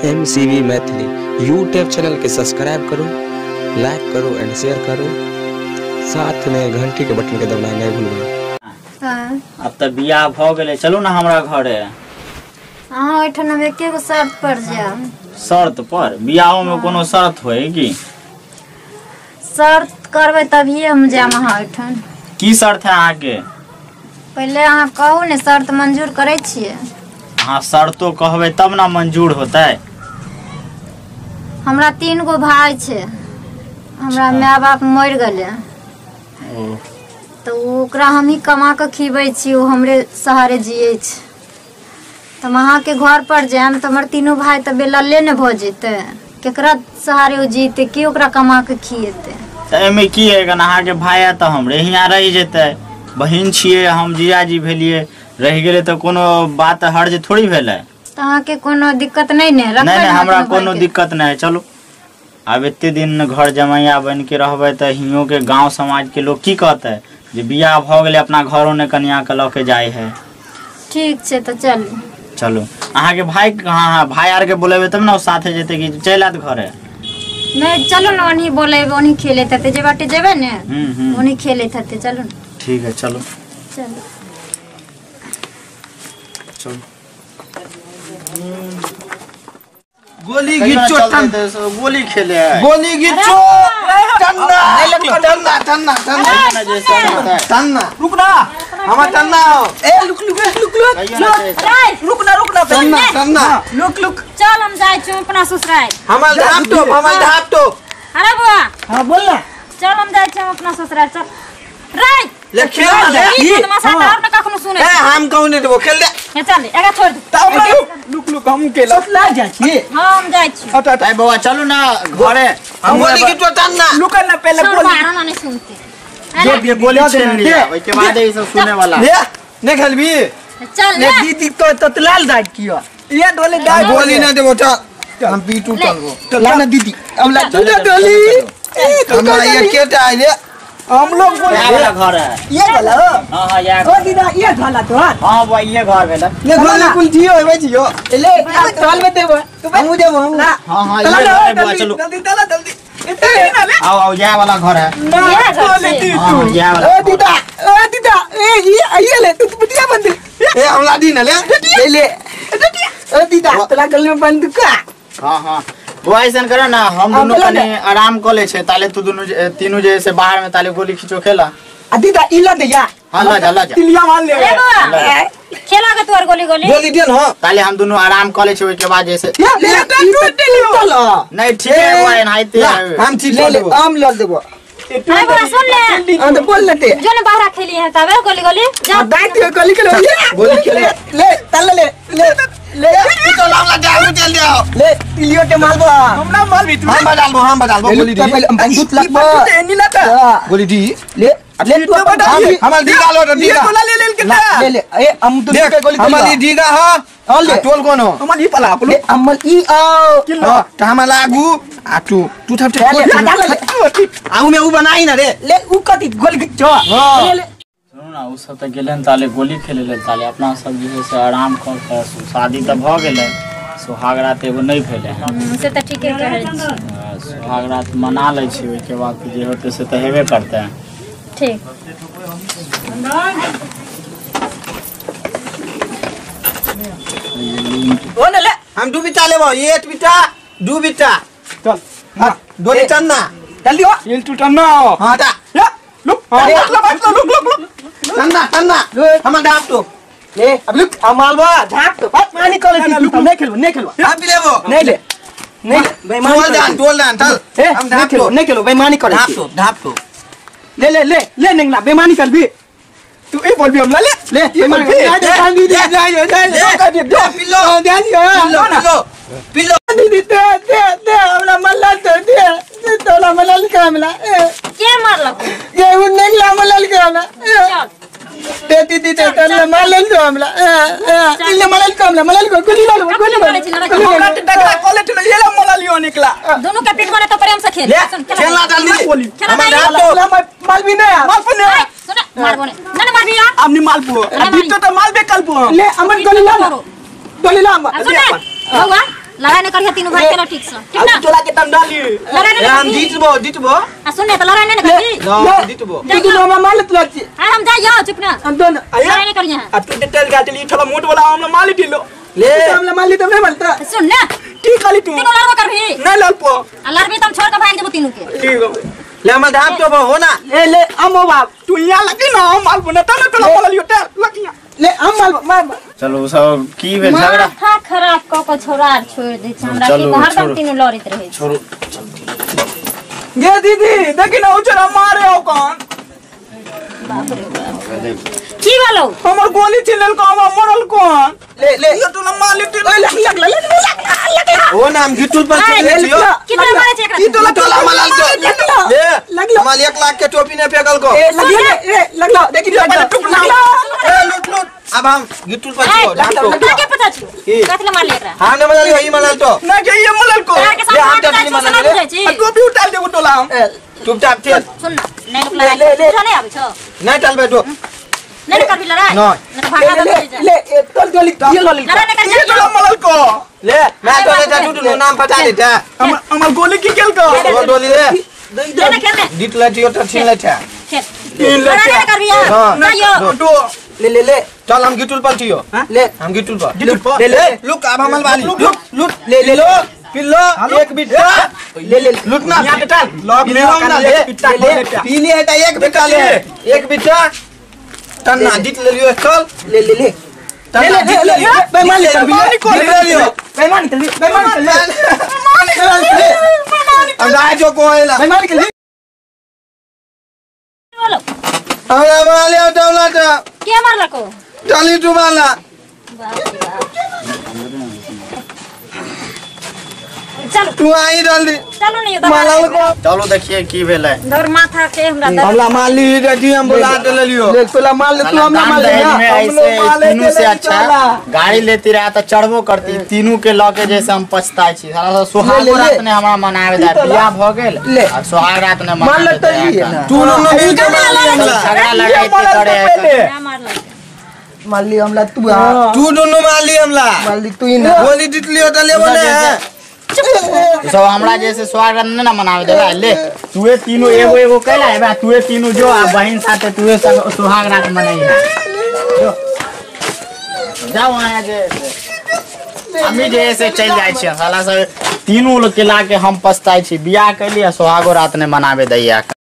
MCB Maithili YouTube channel के subscribe करो, like करो एंड शेयर करो। साथ में घंटी के बटन के दबाना नहीं भूलना। अब त बियाह भ गेलै, चलू ना हमरा घरे। अहाँ ओहिठाम हम एके गो शर्त पर जायब। शर्त पर? बियाहो में कोनो शर्त होएगी? शर्त करबै तभिए हम जायब अहाँ ओहिठाम। की शर्त है अहाँके? पहिले अहाँ कहू ने, शर्त मंजूर करै छियै? अहाँ शर्तो कहबै तब ना मंजूर होतै। हमरा 3 गो भाई छै, हमरा माय बाप मरि गेलै, तो ओकरा हम ही कमा के खिबै छी, ओ हमरे सहारे जियै छै। तऽ हम अहाँके घर पर जायब तऽ हमर तीनू भाई तऽ बेलले ने भऽ जेतै, केकरा सहारे ओ जीते, के ओकरा कमा के खिएतै? तऽ एहिमे की है, अगर अहाँके भाई है तऽ हमरे हियाँ रहि जेतै, बहिन छियै हम, जीजाजी भेलियै, रहि गेलै तऽ कोनो बात हर्ज थोड़ी भेलै। तऽ अहाँके कोनो दिक्कत नहि ने? नहीं नहीं, हमरा कोनो दिक्कत नहीं है। चलू आब एते दिन घर जमैया बन के रहबै तऽ हियो के गांव समाज के लोग की कहतै जे बियाह भऽ गेलै अपना घरो ने कनिया के लऽ के जाइ है। ठीक छै तऽ चलू। चलू अहाँके भाई, हाँ हाँ भाई आर के बोलेबै तब ने ओ साथे जेतै कि चलि आयत घरे? नहीं चलू ने, ओन्ही बोलेबै, ओन्ही खेलैत हेतै, जे बाटे जेबै ने ओन्ही खेलैत हेतै। चलू ने। ठीक है चलू चलू चलू। गोली घिचो, गोली खेले है, गोली घिचो, टन्ना टन्ना टन्ना टन्ना टन्ना, रुकना हमार टन्ना, ए लुक लुक लुक लुक रुकना रुकना, टन्ना टन्ना लुक लुक। चल हम जाय छी अपना ससुराल। हमार धाप टोप, हमार धाप टोप। अरे बुआ हां बोल ना। चल हम जाय छी अपना ससुराल। चल रे ले खेल ले, ई बदमाशा और न कखनो सुनै। ए हम कहू नै देबो, खेल ले। हे चल एगा छोड़ दे। तब लुक लुक लुक हम के ससुराल जाय छी। हां हम जाय छी। हट हट ए बौआ चलू ना घरे। हम गोली घिचो टन्ना। लुक ना पहले गोली ना नहीं सुनते, जो भी गोली छीन लिया ओइ के बाद ई सब सुने वाला। ले ने खेलबी चल ले दीदी तो ततलाल दाइ कियो ये डोले दाइ गोली ना देबो। चल हम पीटू चलबो। चल ना दीदी हम ला चल डोली। ए हमरा ये केटा आइले हम लोग ये वाला घर है, ये वाला। हां हां ये ओ दीदा ये घाला तो। हां वो ये घर भेला। ले गोली कुल जियो होय जियो। ले चल में देबो हम देबो हम। हां हां ये घर है बुआ, चलो जल्दी चला जल्दी। इतने ना ले। आओ आओ ये वाला घर है। ना बोले दी तू। ये वाला। ओ दीदा ओ दीदा ए ये ये ले तू बिटिया बंद। ए हमरा दी ना ले ले ले ओ दीदा तोला गली में बंद का। हां हां बुआ ऐसन करो ना, हम दोनों कने आराम क ले छे, ताले तू दोनों तीनों जे से बाहर में ताले गोली खींचो खेला। आ दीदा ई ल दे या। हां ल जा ल जा तिलिया मार ले। अरे बुआ खेला के तोर गोली गोली गोली then. हां ताले हम दोनों आराम क ले छे, ओइ के बाद जैसे ले तू चल। नहीं ठीक है बुआ एनाहिते हम ठीक ले ले हम ल देबो। अरे बुआ सुन ले। हां तो बोल लेते जो ने बाहर खेली है तबे गोली गोली जा दाई दियो गोली खेलो गोली खेले ले तल ले ले ले तू तो लावला जाऊ चल जाओ ले तिलियो के मालबो हमरा माल भी तू। हम बदलबो हम बदलबो गोली दी पहले बंदूक लगबो एनी लता गोली दी ले ले तू हमर दीगा लो दीगा ये गोला ले ले के ले ले ए हम तो के गोली हमर दीगा ह ले टोल कोन हो हमर ई पला अपलो हमर ई आओ हां त हम लागू आ तू तू थप थे आऊ में उ बनाई ना रे ले उ कथि गोली खिचो ले ले। सुनू ना, उ सब त गेलन ताले गोली खेले लेल, ताले अपना सब जे है से आराम कर के शादी त भ गेलै, सुहाग रात एगो नहीं भेलै। से त ठीके कहै छी। सुहाग रात मना लै छी, ओइ के बाद जे होतै से त हेबे करतै। ठीक ओ ने ले हम 2 बिटा लेबो, 1 बिटा 2 बिटा चल हां गोली टन्ना जल्दी हो ये तू टन्ना। हां ता ले लुक लुक लुक लुक लुक टन्ना टन्ना हम ढाप तो ले अब लुक हम मालबा झाप तो बात मानी करे लुक नहीं खेलबो नहीं खेलबो हम भी लेबो नहीं ले नहीं बेईमानी टोल दान टोल दान चल हम ढाप तो नहीं खेलो बेईमानी करे ढाप तो ढाप तो ले ले ले ले निंगला बेईमानी कर भी तू ए बोल भी हमला ले ले बेईमानी दे दे दे दे दे दे पिल्लो दे दे पिल्लो पिल्लो दीदी दे दे दे हमरा मल्ला दे दे दे तोला मल्ला के हमला के मारलक ये उ निंगला मल्ला के हमला दे दीदी दे तोला मल्ला के हमला ए इल्ले मल्ला के हमला मल्ला के गोली लालो गोली हमरा टकरा कॉलेज में ये ला मल्ला लियो निकला दोनों के पीठ बने तो प्रेम से खेल। खेलना जल्दी खेलना जल्दी माल भी नहीं माल पर नहीं सुन मारबो ने ना मारबी यार हमनी मालबो अभी तो मालबे कलबो ले अमन गोली लालो गोली ला सुन बउआ लड़ाई नहीं करिए तीनों भाई चलो ठीक से ठीक ना टोला के तम डाली लड़ाई नहीं हम जीतबो जीतबो आ सुन त लड़ाई नहीं करी ना जीतबो तू दोनों हमरा मार लेत छी अरे हम जाइयो चुप ना हम दोनों लड़ाई नहीं करिए आ तू टेल गाटली थोड़ा मोट वाला हमरा मार लिलो ले हमरा मार ली त नहीं मारता सुन ना ठीक खाली तू तीनों लड़बो करबी नहीं लड़पो आ लड़बी त हम छोड़ के भाग देबो तीनों के ठीक ले हमर धाप तो हो ना ले ले हम हो बाप तू यहाँ लगी ना हम माल बना ता ना टोला मार लियो टेल लगिया ले हम माल मार चलू सब की भेल झगड़ा माथा खराब क के छोड़ा छोड़ दे छै हमरा के हरदम तीनों लड़ैत रहे छोड़ू गे दीदी देखी ना उचरा मारे हो कौन की बोलो हमर गोली छिलल को हम मरल कौन ले ले ये तो ना मार ले लग लग लग लग ओ नाम गिटुल पर चले छियो कितना मारे छै एकरा ई टोला टोला मलाल को ले हमार 1 लाख के टोपी ने फेकल को ए लग ले ए लग लो देखी लग लग ए लूट लूट अब हम गिटुल पर छियो का के पता छियो कथि मार ले एकरा हां ने मलाल ई मलाल तो ना के ये मलाल को ले हम तो नहीं मलाल ले टोपी उतार देबो टोला हम चुपचाप चल सुन ना नहीं लोग लड़ाई ले नहीं आबै छो नहीं चल बैठो नहीं करबी लड़ाई नहीं भागा ले ले ए तोल गोली ये लो ले ये टोला मलाल को ले मैं तो ले जा तू नाम पता दे जा हमर गोली की केल को ओ डोली ले ले ना खेल ले जीत ले छियो त छीन ले छे खेल लड़ाई नहीं करबी यार दो ले ले ले चल हम गिटुल पर छियो ले हम गिटुल पर गिटुल पर ले ले लुक अब हमल वाली लुट लुट ले ले लो पिल्लो एक बिट्टा ले ले लुटना यहां के चल लॉक ले ना ले ले पी लिए त एक बिट्टा ले एक बिट्टा तन्ना जीत ले लियो चल ले ले ले तन्ना जीत ले लियो बेईमान ले ले लियो बेईमान निकल बेईमान निकल हम राजो को आएला बेईमान निकल बोलो हमरा मालिया डौला ता के मारलको चली डुबाला चलो तू आई जल्दी चलो नहीं मालाल को चलो देखिए की भेलै धर माथा के हमरा दर्द हमरा माली रेडी हम बुला दे लियो ले तोला माल ले तू हमरा माल ले दान दहेज में ऐसे तीनों से अच्छा गाड़ी लेती रहा तो चढ़बो करती तीनों के लके जैसे हम पछताए छी साला सोहाग रात ने हमरा मनावे दे बियाह भ गेल आ सोहाग रात ने मान ले त ई है ना तू नो मिल के झगड़ा लगाइते करे मार ली हमला तू आ तू दोनों मार ली हमला मार ली तू ही ना गोली जीत लियो त लेबो ने सब हमरा जैसे सोहाग रात ने ना मनावे देबा ले तुए तीनों एगो एगो कैला हेबा तुए तीनों जो आ बहिन साथे तुए संग सोहाग रात मनाई जो जाओ वहां जे हमी जैसे चल जाय छी साला सब तीनों लोग के लाके हम पछताई छी बियाह कैली आ सोहागो रात ने मनावे दैया।